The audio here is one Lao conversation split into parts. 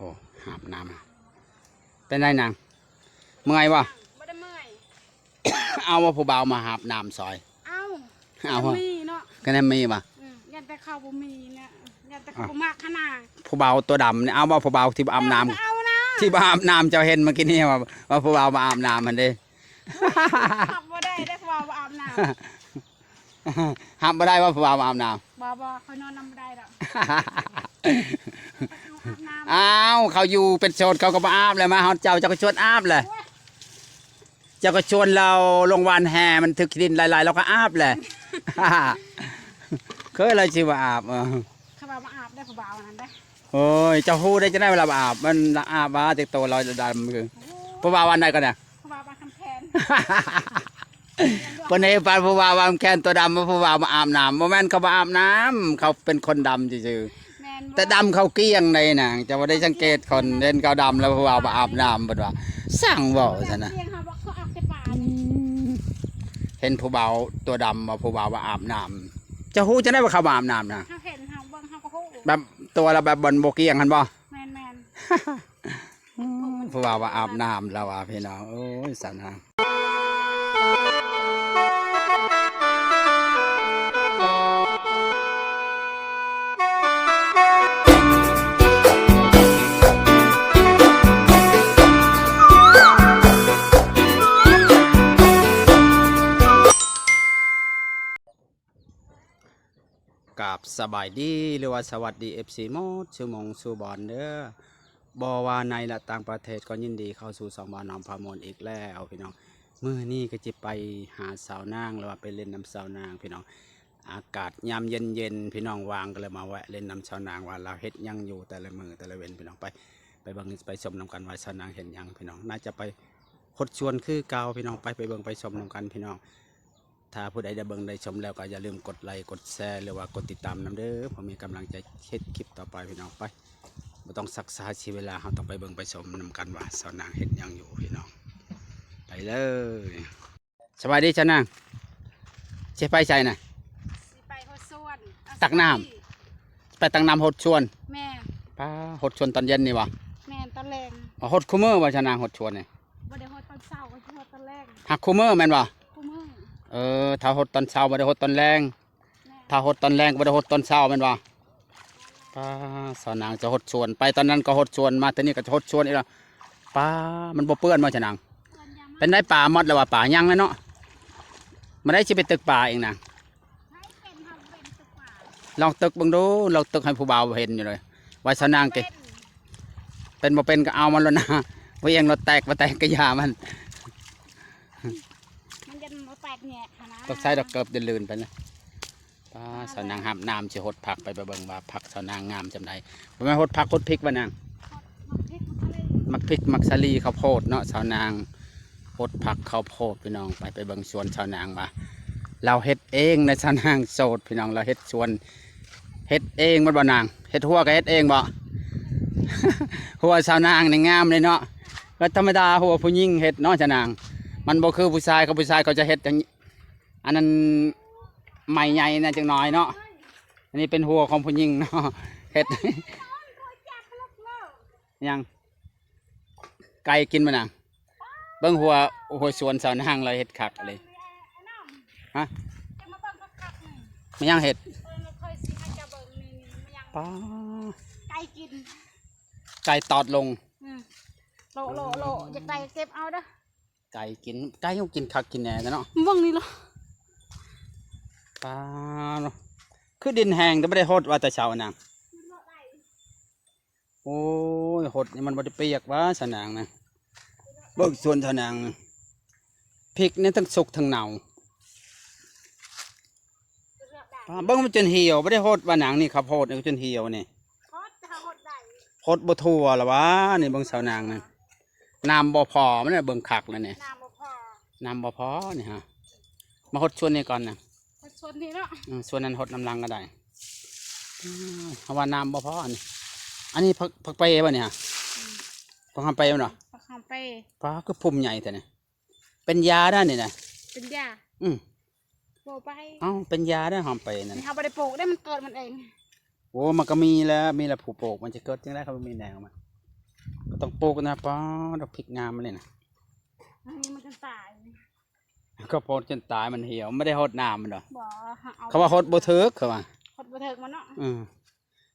ໂອ້ ຫາບນ້ຳ ເປັນໃດນາງ ເມື່ອຍບໍ່? ບໍ່ໄດ້ເມື່ອຍ. ເອົາວ່າຜູ້ບ່າວມາຫາບນ້ຳຊ່ອຍ. ເອົາ ເອົາ ມີເນາະ ກະແນມມີບໍ່? ອືມ ຢ້ານແຕ່ເຂົາບໍ່ມີນະ ຢ້ານແຕ່ເຂົາບໍ່ມັກຫັ້ນນາ. ຜູ້ບ່າວຕົວດຳນີ້ ເອົາບໍ່? ຜູ້ບ່າວທີ່ບໍ່ອາບນ້ຳ ເອົານະ ທີ່ບໍ່ອາບນ້ຳ ເຈົ້າເຫັນມື້ກີ້ນີ້ວ່າ ວ່າຜູ້ບ່າວມາອາບນ້ຳຫັ້ນເດ້. ຮັບບໍ່ໄດ້ເດ້ ຜູ້ບ່າວບໍ່ອາບນ້ຳ. ຮັບບໍ່ໄດ້ວ່າຜູ້ບ່າວມາອາບນ້ຳ. ບໍ່ ບໍ່ ຂ້ອຍນອນນຳບໍ່ໄດ້ດອກ. ອາບນ້ຳ ອ້າວ ເຂົາຢູ່ເປັນໂສດ ເຂົາກໍບໍ່ອາບແຫຼະ ມາຮອດເຈົ້າ ເຈົ້າກໍຊວນອາບແຫຼະ. ໂອ້ຍ ເຈົ້າກໍຊວນລາວລົງຫວ່ານແຮ່ ມັນຖືກຂີ້ດິນຫຼາຍໆ ລາວກໍອາບແຫຼະ. ເຄີຍລາວຊິບໍ່ອາບ. ເອີ ເຂົາວ່າບໍ່ອາບໄດ້ ຜູ້ບ່າວອັນນັ້ນເດ້. ໂອ້ຍ ເຈົ້າຮູ້ໄດ້ຈັ່ງໃດວ່າລາວບໍ່ອາບ? ມັນອາບວ່າແຕ່ໂຕລາວດຳຄື ໂອ້ຍ ຜູ້ບ່າວອັນໃດກໍໄດ້ ຜູ້ບ່າວບ້ານຄຳແຄນ. ເພິ່ນເຮັດປານຜູ້ບ່າວວ່າແຂນຕົວດຳ ວ່າຜູ້ບ່າວມາອາບນ້ຳ ບໍ່ແມ່ນເຂົາບໍ່ອາບນ້ຳ ເຂົາເປັນຄົນດຳຊື່ໆ. ແມ່ນບໍ່? ແຕ່ດຳເຂົາກ້ຽງໃດນາງ ເຈົ້າບໍ່ໄດ້ສັງເກດຄົນ ເຫັນເຂົາດຳແລ້ວຜູ້ບ່າວມາອາບນ້ຳ ເພິ່ນວ່າຊ່າງເວົ້າຊັ້ນນະ. ກ້ຽງເຮົາບໍ່ ເຂົາອາບແຕ່ປານ ເຫັນຜູ້ບ່າວຕົວດຳວ່າຜູ້ບ່າວມາອາບນ້ຳ ເຈົ້າຮູ້ຈັ່ງໃດວ່າເຂົາມາອາບນ້ຳນະ? ເຮົາເຫັນ ເຮົາເບິ່ງ ເຮົາກໍຮູ້ ແບບຕົວລາວແບບບໍ່ ບໍ່ກ້ຽງຫັ້ນບໍ່? ແມ່ນໆ. ອືມ ຜູ້ບ່າວວ່າອາບນ້ຳລາວວ່າ ພີ່ນ້ອງເອີຍ ສາວນາງ. ກາບສະບາຍດີ ຫຼືວ່າສະຫວັດດີ ເອັຟຊີ ໝົດສູ່ໝ່ອງສູ່ບ່ອນເດີ ບໍ່ວ່າໃນ ແລະ ຕ່າງປະເທດ ກໍຍິນດີເຂົ້າສູ່ຊ່ອງບ່າວນ້ອງພາມ່ວນອີກແລ້ວພີ່ນ້ອງ. ມື້ນີ້ກໍຈະໄປຫາສາວນາງ ຫຼືວ່າໄປຫຼິ້ນນຳສາວນາງພີ່ນ້ອງ. ອາກາດຍາມເຢັນໆ ພີ່ນ້ອງ ວ່າງກໍເລີຍມາແວະຫຼິ້ນນຳສາວນາງ ວ່າລາວເຮັດຫຍັງຢູ່ແຕ່ລະມື້ແຕ່ລະເວັນພີ່ນ້ອງ. ໄປ ໄປເບິ່ງໄປຊົມນຳກັນວ່າສາວນາງເຮັດຫຍັງພີ່ນ້ອງ. ໜ້າຈະໄປຫົດສວນຄືເກົ່າພີ່ນ້ອງ. ໄປ ໄປເບິ່ງໄປຊົມນຳກັນພີ່ນ້ອງ. ຖ້າຜູ້ໃດໄດ້ເບິ່ງໄດ້ຊົມແລ້ວ ກໍຢ່າລືມກົດໄລ ກົດແຊ ຫຼືວ່າກົດຕິດຕາມນຳເດີ ເພື່ອມີກຳລັງໃຈເຮັດຄລິບຕໍ່ໄປພີ່ນ້ອງ. ໄປ ບໍ່ຕ້ອງຊັກຊ້າເສຍເວລາ ເຮົາຕ້ອງໄປເບິ່ງໄປຊົມນຳກັນວ່າສາວນາງເຮັດຫຍັງຢູ່ພີ່ນ້ອງ. ໄປເລີຍ. ສະບາຍດີສາວນາງ ຊິໄປໃສນະ? ຊິໄປຫົດສວນ ຕັກນ້ຳ ໄປຕັກນ້ຳຫົດສວນ. ແມ່ນ. ປ້າ ຫົດສວນຕອນເຢັນນີ້ບໍ່? ແມ່ນ ຕອນແລງ. ອໍ ຫົດຄູ່ມື້ບໍ່ສາວນາງ ຫົດສວນນີ້? ບໍ່ໄດ້ຫົດຕອນເຊົ້າ ກໍຊິຫົດຕອນແລງ. ຫາກຄູ່ມື້ແມ່ນບໍ່? ຄູ່ມື້. ເອີ ຖ້າຫົດຕອນເຊົ້າບໍ່ໄດ້ຫົດຕອນແລງ ແມ່ນ. ຖ້າຫົດຕອນແລງບໍ່ໄດ້ຫົດຕອນເຊົ້າແມ່ນບໍ່? ປ້າ ສາວນາງຈະຫົດສວນ ໄປຕອນນັ້ນກໍຫົດສວນ ມາເທື່ອນີ້ກໍຈະຫົດສວນອີກແລ້ວ. ປ້າ ມັນບໍ່ເປື້ອນບໍ່ສາວນາງ? ເປື້ອນຢາມາ. ເປັນໄດ ປາໝົດແລ້ວວ່າ? ປາຍັງແລ້ວເນາະ. ມາໄດ້ຊິໄປຕຶກປາເອງນາງ. ໃຜເປັນ ເຮົາເປັນຕຶກປາ. ລອງຕຶກເບິ່ງດູ ລອງຕຶກໃຫ້ຜູ້ບ່າວເຫັນຢູ່ເລີຍ ວ່າສາວນາງເກັ່ງ. ເປັນບໍ່ເປັນກໍເອົາມັນໂລດນາ ບໍ່ອຽງໂລດ ແຕກບໍ່ແຕກກໍຢ່າມັນ. ມັນຈະບໍ່ແຕກແຍກຫັ້ນນະ. ຕ້ອງໃຊ້ດອກເກີບ ເດີນລື່ນໄປນະ. ປ້າ ສາວນາງຫາບນ້ຳຊິຫົດຜັກ ໄປ ໄປເບິ່ງວ່າຜັກສາວນາງງາມສ່ຳໃດ. ບໍ່ແມ່ນຫົດຜັກຫົດພິກບໍ່ນາງ? ໝາກພິກ ໝາກສາລີ ໝາກພິກ ໝາກສາລີ ເຂົ້າໂພດເນາະ. ສາວນາງຫົດຜັກເຂົ້າໂພດພີ່ນ້ອງ. ໄປ ໄປເບິ່ງສວນສາວນາງວ່າລາວເຮັດເອງໃດ. ສາວນາງໂສດພີ່ນ້ອງ ລາວເຮັດສວນເຮັດເອງໝົດບໍ່ນາງ? ເຮັດຮົ້ວກໍເຮັດເອງບໍ່? ຮົ້ວສາວນາງນີ້ງາມເດ້ເນາະ. ກໍທຳມະດາຮົ້ວຜູ້ຍິງເຮັດເນາະສາວນາງ. ມັນບໍ່ຄືຜູ້ຊາຍ ເຂົາ ຜູ້ຊາຍເຂົາຈະເຮັດຈັ່ງ ອັນນັ້ນໄມ້ໃຫຍ່ແດ່ຈັກໜ້ອຍເນາະ. ອັນນີ້ເປັນຮົ້ວຂອງຜູ້ຍິງເນາະ ເຮັດ. ຫຍັງ? ໄກ່ກິນບໍ່ນາງ? ເບິ່ງຮົ້ວ ຮົ້ວສວນສາວນາງລາວເຮັດຄັກເລີຍ. ຮະ? ມາຫຍັງເຮັດ? ປ້າ ໄກ່ກິນ ໄກ່ຕອດລົງ. ອືມ ໂລະ ໂລະ ໂລະ ຢາກໄດ້ເກັບເອົາເດີ. ໄກ່ກິນ ໄກ່ເຮົາກິນຄັກກິນແນ່ແທ້ເນາະ. ເບິ່ງນີ້ລະ ປາເນາະ ຄືດິນແຫ້ງແຕ່ບໍ່ໄດ້ຫົດວ່າແຕ່ເຊົ້ານາງ. ໂອ້ຍ ຫົດນີ້ມັນບໍ່ໄດ້ປຽກຫວາສາວນາງນະ. ເບິ່ງສວນສາວນາງນະ ພິກນີ້ທັງສຸກທັງເນົ່າ. ປາ ເບິ່ງມັນຈົນຫ່ຽວ ບໍ່ໄດ້ຫົດວ່ານາງນີ້ ເຂົ້າໂພດນີ້ຈົນຫ່ຽວນີ້. ຫົດ ຫົດໄດ້ ຫົດບໍ່ທົ່ວລະຫວານີ້. ເບິ່ງສາວນາງນະ ນ້ຳບໍ່ພໍມັນນະ ເບິ່ງຄັກແລ້ວນີ້ ນ້ຳບໍ່ພໍ ນ້ຳບໍ່ພໍນີ້ຮະ. ມາຫົດສວນນີ້ກ່ອນນະ ຫົດສວນນີ້ເນາະ. ອືມ ສວນນັ້ນຫົດນຳຫຼັງກໍໄດ້. ອືມ ເຮົາວ່ານ້ຳບໍ່ພໍອັນນີ້. ອັນນີ້ຜັກ ຜັກເປບໍ່ນີ້ຮະ? ອືມ ຜັກຫອມເປບໍ່? ຜັກຫອມເປ. ປາ ຄືພຸ່ມໃຫຍ່ແທ້ນີ້. ເປັນຢາໄດ໋ນີ້ນະ ເປັນຢາ. ອືມ ບໍ່ໄປ. ເອົ້າ ເປັນຢາໄດ໋ ຫອມເປນັ້ນ. ນີ້ເຮົາບໍ່ໄດ້ປູກເດ້ ມັນເກີດມັນເອງ. ໂອ້ ມັນກໍມີແລ້ວ ມີແລ້ວຜູ້ປູກ ມັນຈະເກີດຈັ່ງໃດ ຄັນບໍ່ມີແນວມັນ. ຕ້ອງປູກນະ. ປ້າດ ດອກພິກງາມອັນນີ້ນະ. ອັນນີ້ມັນຈະຕາຍ ເຂົາໂພດຈົນຕາຍ ມັນຫ່ຽວ ບໍ່ໄດ້ຫົດນ້ຳມັນດອກ. ບໍ່ ເຂົາວ່າຫົດບໍ່ຖືກ ເຂົາວ່າຫົດບໍ່ຖືກມັນເນາະ. ເອີ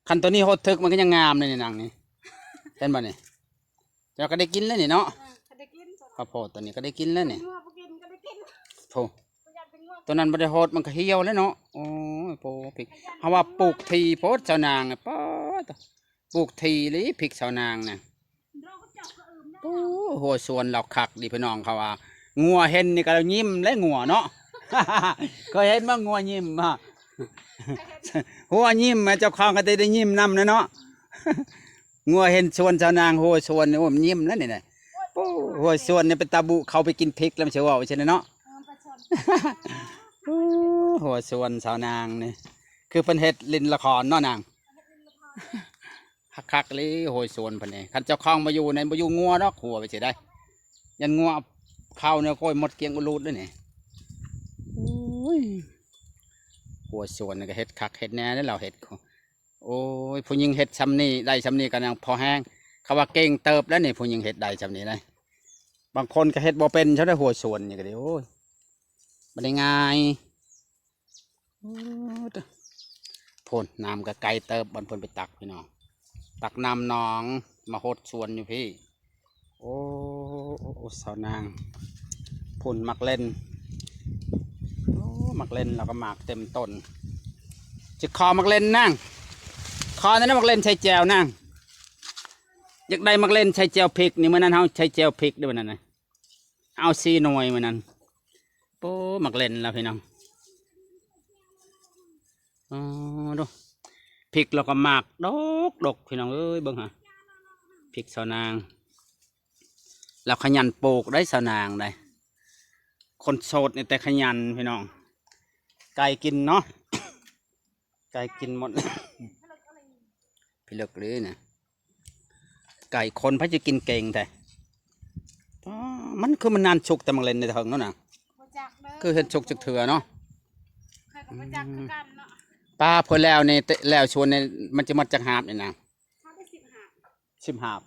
ຄັນໂຕນີ້ຫົດຖືກ ມັນກໍຍັງງາມເລີຍນີ້ ນາງນີ້ ເຫັນບໍ່ນີ້? ເຈົ້າກໍໄດ້ກິນແລ້ວນີ້ເນາະ. ເອີ ກໍໄດ້ກິນ ເຂົ້າໂພດໂຕນີ້ກໍໄດ້ກິນແລ້ວນີ້. ງົວບໍ່ກິນກໍໄດ້ກິນ ໂພ ບໍ່ຢ້ານເປັນງົວ. ໂຕນັ້ນບໍ່ໄດ້ຫົດ ມັນກໍຫ່ຽວແລ້ວເນາະ. ໂອ້ຍ ໂພ ພິກ ເຮົາວ່າປູກຖີ່ໂພດ ຊາວນາງ ປ້າດ ປູກຖີ່ອີ່ຫຼີພິກຊາວນາງນະ. ໂອ້ ຫົວສວນລາວຄັກດີພີ່ນ້ອງ. ເຂົາວ່າງົວເຫັນນີ້ກໍຍິ້ມແລ້ວ ງົວເນາະ. ເຄີຍເຫັນບໍ່ ງົວຍິ້ມ? ຫົວຍິ້ມ ເຈົ້າຂອງກໍໄດ້ຍິ້ມນຳນະເນາະ. ງົວເຫັນສວນຊາວນາງ ຫົວສວນນີ້ ໂອ້ ຍິ້ມແລ້ວນີ້ນະ. ໂອ້ ຫົວສວນນີ້ເປັນຕາບຸ ເຂົາໄປກິນພິກແລ້ວມັນຊິເວົ້າຈັ່ງຊັ້ນເນາະ. ເອີ ໄປສວນ ໂອ້ ຫົວສວນຊາວນາງນີ້ ຄືເພິ່ນເຮັດຫຼິ້ນລະຄອນເນາະນາງ. ຄັກໆ ອີ່ຫຼີ ໂຫຍສວນເພິ່ນນີ້. ຄັນເຈົ້າຂອງບໍ່ຢູ່ນັ້ນ ບໍ່ຢູ່ງົວດອກ ຫົວໄປຊິໄດ້. ຢ້ານງົວເຂົ້ານີ້ ໂອ້ຍ ໝົດກ້ຽງອຸລູດເດ້ນີ້. ໂອ້ຍ ຫົວສວນນີ້ກໍເຮັດຄັກເຮັດແນ່ເດ້ ລາວເຮັດ. ໂອ້ຍ ຜູ້ຍິງເຮັດຊ່ຳນີ້ ໄດ້ຊ່ຳນີ້ກໍຍັງພໍແຮງ. ເຂົາວ່າເກັ່ງເຕີບແລ້ວນີ້ ຜູ້ຍິງເຮັດໄດ້ຊ່ຳນີ້ໄດ໋. ບາງຄົນກໍເຮັດບໍ່ເປັນຊະໄດ໋ ຫົວສວນນີ້ກໍດີ. ໂອ້ຍ ບໍ່ໄດ້ງ່າຍ. ໂອ້ ໂອ້ ພຸ້ນ ນ້ຳກໍໄກເຕີບ ບ່ອນເພິ່ນໄປຕັກ ພີ່ນ້ອງ. ຕັກນ້ຳໜອງມາຫົດສວນຢູ່ພີ້. ໂອ້ ໂອ້ ໂອ້ ຊາວນາງ ພຸ້ນໝາກເລັ່ນ. ໂອ້ ໝາກເລັ່ນລາວກໍໝາກເຕັມຕົ້ນ. ຊິຂໍໝາກເລັ່ນນາງ ຂໍແດ່ນະ ໝາກເລັ່ນໃສ່ແຈ່ວນາງ. ຢາກໄດ້ໝາກເລັ່ນໃສ່ແຈ່ວພິກນີ້. ມື້ນັ້ນເຮົາໃສ່ແຈ່ວພິກເດ້ມື້ນັ້ນນະ. ເອົາສີ່ໜ່ວຍມື້ນັ້ນ. ໂອ້ ໝາກເລັ່ນລະພີ່ນ້ອງ. ອໍ ດູ ພິກລາວກໍໝາກດົກໆ ພີ່ນ້ອງເອີຍ ເບິ່ງຫາ ພິກຊາວນາງ. ລາວຂະຫຍັນປູກໄດ໋ ຊາວນາງໄດ໋. ຄົນໂສດນີ້ແຕ່ຂະຫຍັນ ພີ່ນ້ອງ. ໄກ່ກິນເນາະ. ໄກ່ກິນໝົດ ພິລຶກເລີຍນະ. ໄກ່ຄົນໃຜຈະກິນເກັ່ງແທ້. ອໍ ມັນຄືມັນນານສຸກແຕ່ໝາກເລັ່ນນີ້ ແຕ່ເຫິງແລ້ວນະ. ບໍ່ຈັກເດີ ຄືເຫັນສຸກຈັກເທື່ອເນາະ. ຂ້ອຍກໍບໍ່ຈັກຄືກັນເນາະ. ອືມ ປ້າ ເພິ່ນແລ້ວນີ້ ແລ້ວສວນນີ້ ມັນຈະໝົດຈັກຫາບນີ້ນະ? ເຮົາໄດ້ສິບຫາບ. ສິບຫາບ.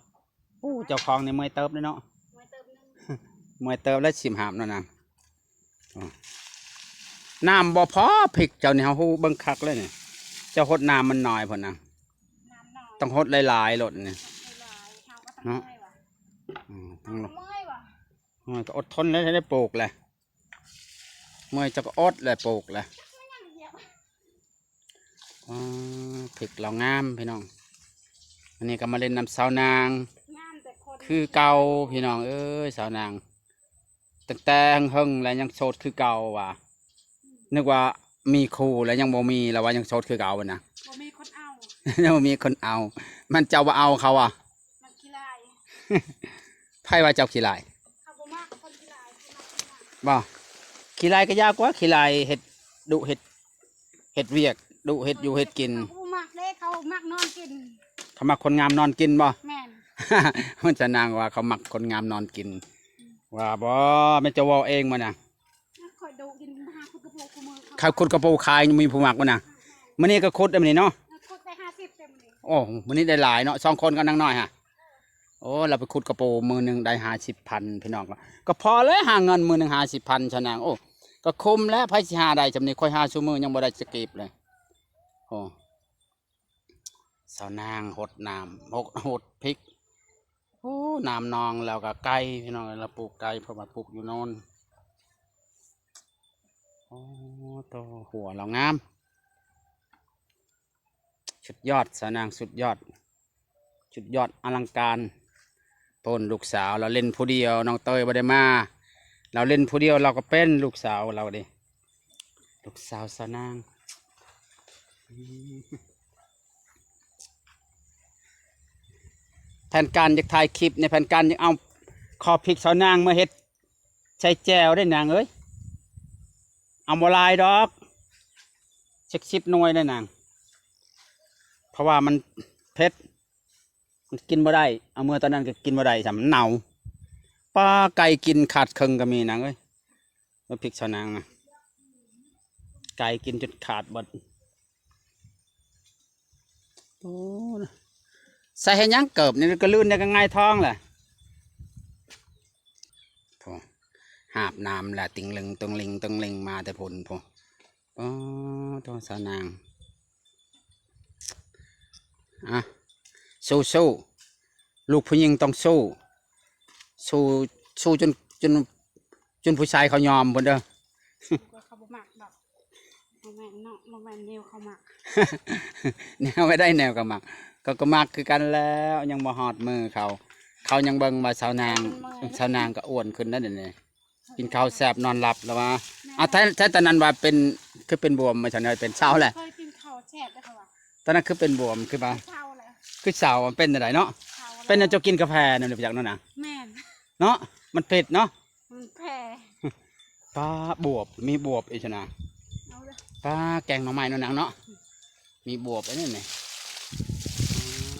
ໂອ້ ເຈົ້າຂອງນີ້ເມື່ອຍເຕີບເດ້ເນາະ. ເມື່ອຍເຕີບໜຶ່ງ ເມື່ອຍເຕີບແລ້ວ ສິບຫາບເນາະນາງ. ອໍ ນ້ຳບໍ່ພໍ ພິກເຈົ້ານີ້ ເຮົາຮູ້ເບິ່ງຄັກແລ້ວນີ້. ເຈົ້າຫົດນ້ຳມັນໜ້ອຍພຸ້ນນະ. ນ້ຳໜ້ອຍ ຕ້ອງຫົດຫຼາຍໆໂລດນີ້ ຫົດຫຼາຍໆ ເຮົາກໍຕ້ອງ ເນາະ ເມື່ອຍວ່າ. ອືມ ເຮົາກໍເມື່ອຍວ່າ. ໂອ້ຍ ກໍອົດທົນແລ້ວ ໄດ້ປູກແລ້ວ. ເມື່ອຍເຈົ້າກໍອົດແລ້ວ ປູກແລ້ວ. ອໍ ພິກລາວງາມພີ່ນ້ອງ. ອັນນີ້ກໍມາຫຼິ້ນນຳສາວນາງ ງາມແຕ່ຄົນ ຄືເກົ່າພີ່ນ້ອງເອີຍ. ສາວນາງຕັ້ງແຕ່ເຫິງໆແລ້ວ ຍັງໂສດຄືເກົ່າວ່າ. ອືມ ນຶກວ່າມີຄູ່ແລ້ວ ຍັງບໍ່ມີ ລາວວ່າຍັງໂສດຄືເກົ່ານະ. ບໍ່ມີຄົນເອົາ ຍັງບໍ່ມີຄົນເອົາ. ມັນເຈົ້າບໍ່ເອົາເຂົາອະ. ມັນຂີ້ລາຍ. ໃຜວ່າເຈົ້າຂີ້ລາຍ? ເຂົາບໍ່ມັກຄົນຂີ້ລາຍ ເຂົາມັກຄົນງາມ. ບໍ່ ຂີ້ລາຍກໍຢ່າກວ່າ ຂີ້ລາຍເຮັດດຸເຮັດ ເຮັດວຽກ ດຸເຮັດຢູ່ເຮັດກິນ. ເຂົາບໍ່ມັກເດ້ ເຂົາມັກນອນກິນ. ເຂົາມັກຄົນງາມນອນກິນບໍ່? ແມ່ນ. ມັນສະນາງວ່າເຂົາມັກຄົນງາມນອນກິນ. ອືມ ວ່າບໍ່ ແມ່ນເຈົ້າເວົ້າເອງບໍ່ນະ? ຂ້ອຍດຸກິນ ຫາຂຸດກະປູຄູ່ມື້ ເຂົາ ເຂົາຂຸດກະປູຂາຍ ມີຜູ້ມັກບໍ່ນະ? ມື້ນີ້ກໍຂຸດໄດ້ມື້ນີ້ເນາະ. ເອີ ຂຸດໄດ້ຫ້າສິບເຕັມມື້ນີ້. ໂອ້ ມື້ນີ້ໄດ້ຫຼາຍເນາະ ສອງຄົນກັບນາງນ້ອຍຫະ. ໂອ້ ລາວໄປຂຸດກະປູມື້ໜຶ່ງໄດ້ຫ້າສິບພັນ ພີ່ນ້ອງ. ກໍພໍແລ້ວ ຫາເງິນມື້ໜຶ່ງຫ້າສິບພັນ ຊາວນາງ. ໂອ້ ກໍຄຸ້ມແລ້ວ ໃຜຊິຫາໄດ້ຊ່ຳນີ້ ຂ້ອຍຫາຊຸມື້ຍັງບໍ່ໄດ້ຈັກກີບເລີຍ. ໂອ້ ຊາວນາງຫົດນ້ຳ ຫົດ ຫົດພິກ. ໂອ້ ນ້ຳໜອງ ແລ້ວກໍໄກ່ ພີ່ນ້ອງ. ລາວປູກໄກ່ ເພາະວ່າປູກຢູ່ໂນນ. ໂອ້ ໂຕ ຫົວລາວງາມ. ສຸດຍອດ ສາວນາງ ສຸດຍອດ ສຸດຍອດອະລັງການ. ໂພນລູກສາວລາວຫຼິ້ນຜູ້ດຽວ ນ້ອງເຕີຍບໍ່ໄດ້ມາ ລາວຫຼິ້ນຜູ້ດຽວ ລາວກໍເປັນລູກສາວລາວເດ້ ລູກສາວສາວນາງ. ແຜນການຢາກຖ່າຍຄລິບນີ້ ແຜນການຢາກເອົາ ຂໍພິກສາວນາງມາເຮັດ ໃສ່ແຈ່ວໄດ້ນາງເອີຍ. ເອົາບໍ່ຫຼາຍດອກ ຈັກສິບໜ່ວຍໄດ້ນາງ ເພາະວ່າມັນເຜັດ ມັນກິນບໍ່ໄດ້. ເອົາເມືອຕອນນັ້ນກໍກິນບໍ່ໄດ້ຊ້ຳ ມັນເນົ່າ. ປ້າ ໄກ່ກິນຂາດເຄິ່ງກໍມີນາງເອີຍ. ມາພິກສາວນາງນະ ໄກ່ກິນຈົນຂາດເບິດ. ໂອ້ ໃສ່ເຮັດຫຍັງເກີບນີ້ ກະລື່ນ ກະຫງາຍທ້ອງແຫຼະ. ໂອ້ ຫາບນ້ຳລະຕິງເລິງຕົງເລິງຕົງເລິງມາແຕ່ພຸ້ນພຸ້ນ. ອໍ ໂທ້ ສາວນາງ ອ່ະ ສູ້ໆ ລູກຜູ້ຍິງຕ້ອງສູ້ ສູ້ ສູ້ຈົນ ຈົນ ຈົນຜູ້ຊາຍເຂົາຍອມພຸ້ນເດີ. ເຂົາບໍ່ມັກດອກ ບໍ່ແມ່ນເນາະ ບໍ່ແມ່ນແນວເຂົາມັກ. ແນວໃດແນວເຂົາມັກ ເຂົາກະມັກຄືກັນແລ້ວ ຍັງບໍ່ຮອດມື້ເຂົາ ເຂົາຍັງເບິ່ງວ່າສາວນາງ ສາວນາງກະອ້ວນຂຶ້ນໄດ໋ດຽວນີ້. ກິນເຂົ້າແຊບນອນຫຼັບລະວ່າ. ແມ່ນ ອາ ແທ້ ແທ້ຕອນນັ້ນວ່າເປັນ ຄືເປັນບວມ ວ່າຊັ້ນ ເປັນເຊົາແຫຼະ. ເຄີຍກິນເຂົ້າແຊບເດ້ເຂົາວ່າ. ຕອນນັ້ນຄືເປັນບວມ ຄືວ່າ ເຊົາແຫຼະ ຄືເຊົາ ເປັນຈັ່ງໃດເນາະ. ເຊົາແລ້ວ ເປັນຫຍັງເຈົ້າກິນກາແຟນຳ ໄປຈັກນັ້ນນະ. ແມ່ນ ເນາະ ມັນເຜັດເນາະ ມັນແພ້. ປາ ບວບ ມີບວບອີກຊັ້ນນະ. ເອົາເດີ ປາ ແກງໜໍ່ໄມ້ເນາະນາງເນາະ. ມີບວບອັນນີ້ນີ້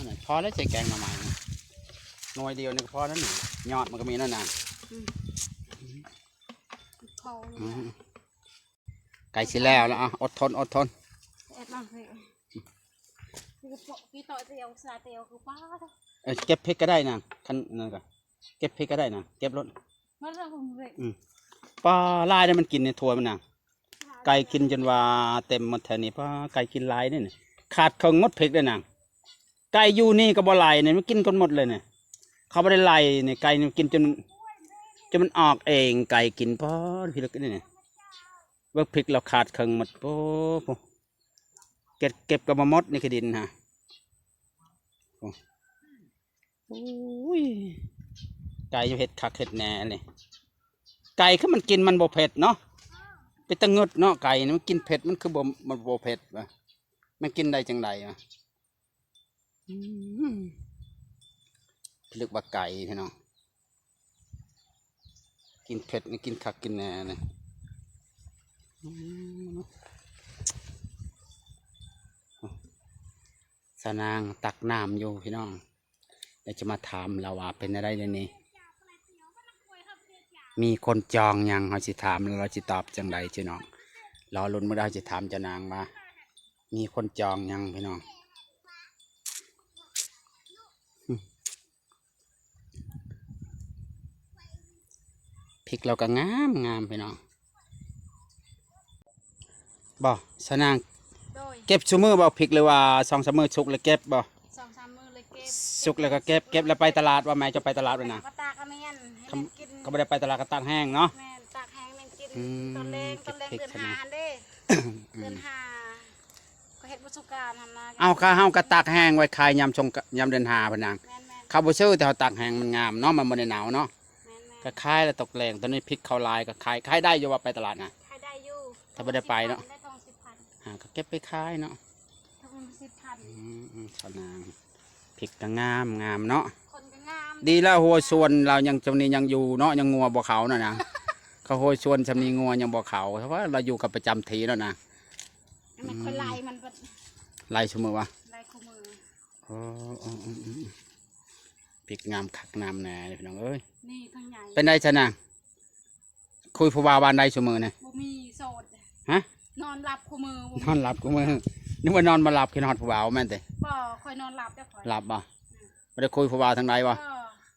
ອໍ ພໍແລ້ວ ໃສ່ແກງໜໍ່ໄມ້ນີ້ ໜ່ວຍດຽວນີ້ກະພໍແລ້ວນີ້ ຍອດມັນກະມີແລ້ວນະ. ອືມ ພໍຢູ່ ອືມ ແລ້ວ ໃກ້ຊິແລ້ວແລ້ວ ອ່ະ ອົດທົນ ອົດທົນ ເຮັດມາເລີຍ. ເອີ ເກັບເຜັດກະໄດ້ນະ ຄັນນັ້ນກະ ເກັບເຜັດກະໄດ້ນະ ເກັບໂລດ. ອືມ ປາ ຫຼາຍເດ້ ມັນກິນໃນຖ້ວຍມັນນະ. ໄກ່ກິນຈົນວ່າເຕັມໝົດແຖວນີ້ ປາ ໄກ່ກິນຫຼາຍເດ້ນີ້ ຂາດເຄິ່ງໝົດເຜັດເດ້ນາງ. ໄກ່ຢູ່ນີ້ກະບໍ່ໄລ່ນີ້ ມັນກິນຈົນໝົດເລີຍນີ້ ເຂົາບໍ່ໄດ້ໄລ່ນີ້ ໄກ່ນີ້ກິນຈົນ ຈົນມັນອອກເອງ ໄກ່ກິນ ປາ ພີ້ເລິກນີ້ ເບິ່ງເຜັດລາວຂາດເຄິ່ງໝົດ. ໂອ້ ໂອ້ ເກັບ ເກັບກະບໍ່ໝົດນີ້ ຂີ້ດິນຫາ. ໂອ້ ໂອ້ຍ ໄກ່ເຮັດຄັກເຮັດແນ່ນີ້ ໄກ່ຄືມັນກິນມັນບໍ່ເຜັດເນາະ. ເປັນຕາງຶດເນາະ ໄກ່ນີ້ມັນກິນເຜັດ ມັນຄືບໍ່ ມັນບໍ່ເຜັດວະ ມັນກິນໄດ້ຈັ່ງໃດວະ. ອືມ ເອີ້ນວ່າໄກ່ພີ່ນ້ອງ ກິນເຜັດນີ້ ກິນຄັກກິນແນ່ນີ້. ອືມ ສາວນາງຕັກນ້ຳຢູ່ພີ່ນ້ອງ. ແລ້ວຈະມາຖາມລາວວ່າເປັນແນວໃດດຽວນີ້ ມີຄົນຈອງຍັງ ເຮົາຊິຖາມລາວຊິຕອບຈັ່ງໃດພີ່ນ້ອງ. ລໍລຸ້ນເບິ່ງເດີ ເຮົາຊິຖາມເຈົ້ານາງວ່າມີຄົນຈອງຍັງພີ່ນ້ອງ. ເຜັດລາວກະງາມງາມພີ່ນ້ອງ. ບໍ່ ສາວນາງ ໂດຍ ເກັບຊຸມື້ບໍ່ເຜັດ ຫຼືວ່າສອງສາມມື້ສຸກແລ້ວເກັບບໍ່? ສອງສາມມື້ແລ້ວເກັບ ສຸກແລ້ວກະເກັບ ເກັບແລ້ວໄປຕະຫຼາດບໍ່? ແມ່ເຈົ້າໄປຕະຫຼາດແລ້ວນະ. ເຂົາຕາກກະແມ່ນ ໃຫ້ມັນກິນ ເຂົາບໍ່ໄດ້ໄປຕະຫຼາດກະຕາກແຫ້ງເນາະ. ແມ່ນ ຕາກແຫ້ງແມ່ນກິນ ອືມ ຕອນແລງ ຕອນແລງເດືອນຫ້າເດ້ ເດືອນຫ້າ ເຂົາເຮັດບຸດສົງການຫັ້ນນະ. ເອົາ ກະເຮົາກະຕາກແຫ້ງໄວ້ຂາຍຍາມສົງ ຍາມເດືອນຫ້າພຸ້ນນາງ. ແມ່ນໆ ເຂົາບໍ່ຊື້ ແຕ່ເຮົາຕາກແຫ້ງມັນງາມເນາະ ມັນບໍ່ໄດ້ໜາວເນາະ. ແມ່ນໆ ກະຂາຍແລ້ວຕົກແລງ. ຕອນນີ້ເຜັດເຂົາຫຼາຍ ກະຂາຍ ຂາຍໄດ້ຢູ່ວ່າໄປຕະຫຼາດນະ? ຂາຍໄດ້ຢູ່ ຖ້າບໍ່ໄດ້ໄປເນາະ. ໄດ້ທອງສິບພັນ ຫາກະເກັບໄປຂາຍເນາະ. ທອງສິບພັນ ອືມ ອືມ ສາວນາງ ເຜັດກະງາມງາມເນາະ. ຄົນກະງາມ ດີແລ້ວ ຫົວສວນລາວຍັງ ຊ່ວງນີ້ຍັງຢູ່ເນາະ ຍັງງົວບໍ່ເຂົ້ານະນາງ. ເຂົາຫົວສວນຊ່ຳນີ້ງົວຍັງບໍ່ເຂົ້າ ເພາະວ່າລາວຢູ່ກະປະຈຳທີ່ແລ້ວນະ. ອືມ ຂ້ອຍໄລ່ມັນ ໄລ່ຊຸມື້ວະ? ໄລ່ຄູ່ມື້. ອໍ ອໍ ອໍ ເຜັດງາມຄັກງາມແນ່ພີ່ນ້ອງເອີຍ. ນີ້ທັງໃຫຍ່ ເປັນໃດຊັ້ນນະ? ຄຸຍຜູ້ບ່າວບ້ານໃດຊຸມື້ນີ້? ບໍ່ມີ ໂສດ. ຮະ? ນອນຫຼັບຄູ່ມື້ ນອນຫຼັບຄູ່ມື້. ນຶກວ່ານອນບໍ່ຫຼັບ ຄິດຮອດຜູ້ບ່າວແມ່ນຕິ? ບໍ່ ຂ້ອຍນອນຫຼັບເດ້ຂ້ອຍ. ຫຼັບບໍ່? ອືມ ບໍ່ໄດ້ຄຸຍຜູ້ບ່າວທາງໃດບໍ່? ບໍ່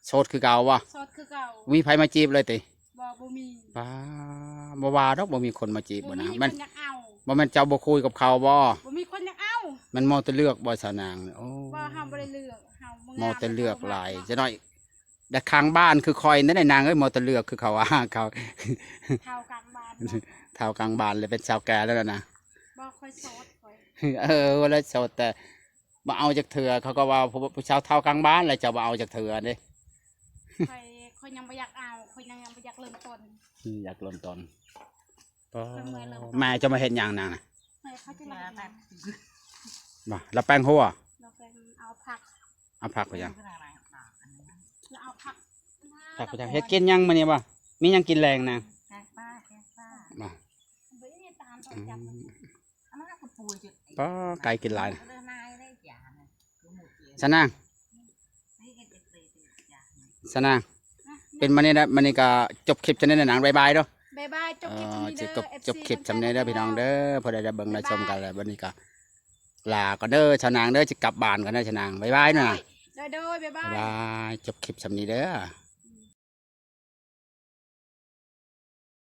ໂສດຄືເກົ່າບໍ່? ໂສດຄືເກົ່າ. ມີໃຜມາຈີບເລີຍຕິ? ບໍ່ ບໍ່ມີ. ປ້າ ບໍ່ວ່າດອກ ບໍ່ມີຄົນມາຈີບ ບໍ່ ບໍ່ນະ ມີຄົນຢາກເອົາ. ບໍ່ແມ່ນເຈົ້າບໍ່ຄຸຍກັບເຂົາບໍ່? ບໍ່ມີຄົນຢາກເອົາ. ແມ່ນເມົາແຕ່ເລືອກບໍ່ສາວນາງ? ໂອ້ ບໍ່ ເຮົາບໍ່ໄດ້ເລືອກ ເຮົາບໍ່ງາມ ເມົາແຕ່ເລືອກຫຼາຍ. ເຮົາບໍ່ມັກເນາະ ຈັ່ງໜ້ອຍ ແຕ່ຂ້າງບ້ານຄືຂ້ອຍນີ້ນາງເອີຍ ເມົາແຕ່ເລືອກຄືເຂົາວ່າ ເຂົາ ທ້າວກາງບ້ານເນາະ. ທ້າວກາງບ້ານ ແລ້ວເປັນຊາວແກ່ແລ້ວນະ. ບໍ່ ຂ້ອຍໂສດຂ້ອຍ. ເອີ ວ່າແລ້ວໂສດ ແຕ່ບໍ່ເອົາຈັກເທື່ອ ເຂົາກະວ່າຜູ້ ຜູ້ສາວທ້າວກາງບ້ານ ແລ້ວເຈົ້າບໍ່ເອົາຈັກເທື່ອເດ້. ຂ້ອຍ ຂ້ອຍຍັງບໍ່ຢາກເອົາ ຂ້ອຍຍັງ ຍັງບໍ່ຢາກເລີ່ມຕົ້ນ. ອືມ ຢາກເລີ່ມຕົ້ນ. ແມ່ເຈົ້າມາເຮັດຫຍັງນາງນະ? ແມ່ເຂົາຈະລາ ບໍ່ ລາວແປງຫົວ ລາວແປງ ເອົາຜັກ ເອົາຜັກໄປຫຍັງ? ລາວເອົາຜັກ ຜັກໄປຫຍັງ? ເຮັດກິນຫຍັງມື້ນີ້ບໍ່? ມີຫຍັງກິນແລງນາງ? ແກງປາ ແກງປາ ບໍ່ ອືມ ປ້າ ໄກ່ກິນຫຼາຍນະ. ສາວນາງ ສາວນາງ ເປັນມານີ້ນະ ມານີ້ກະຈົບຄລິບຊ່ຳນີ້ນາງ ບາຍບາຍເດີ. ບາຍບາຍ ຈົບຄລິບຊ່ຳນີ້ເດີ ເອີ ຈົບ ເອັຟຊີ ຈົບຄລິບຊ່ຳນີ້ເດີພີ່ນ້ອງເດີ. ຜູ້ໃດໄດ້ເບິ່ງໄດ້ຊົມກັນແລ້ວ ບາຍບາຍ ບັດນີ້ກະລາກ່ອນເດີສາວນາງເດີ ຊິກັບບ້ານກ່ອນເດີສາວນາງ ບາຍບາຍນະ. ໂອ້ຍ ໂດຍໆ ບາຍບາຍ ບາຍບາຍ ຈົບຄລິບສ່ຳນີ້ເດີ.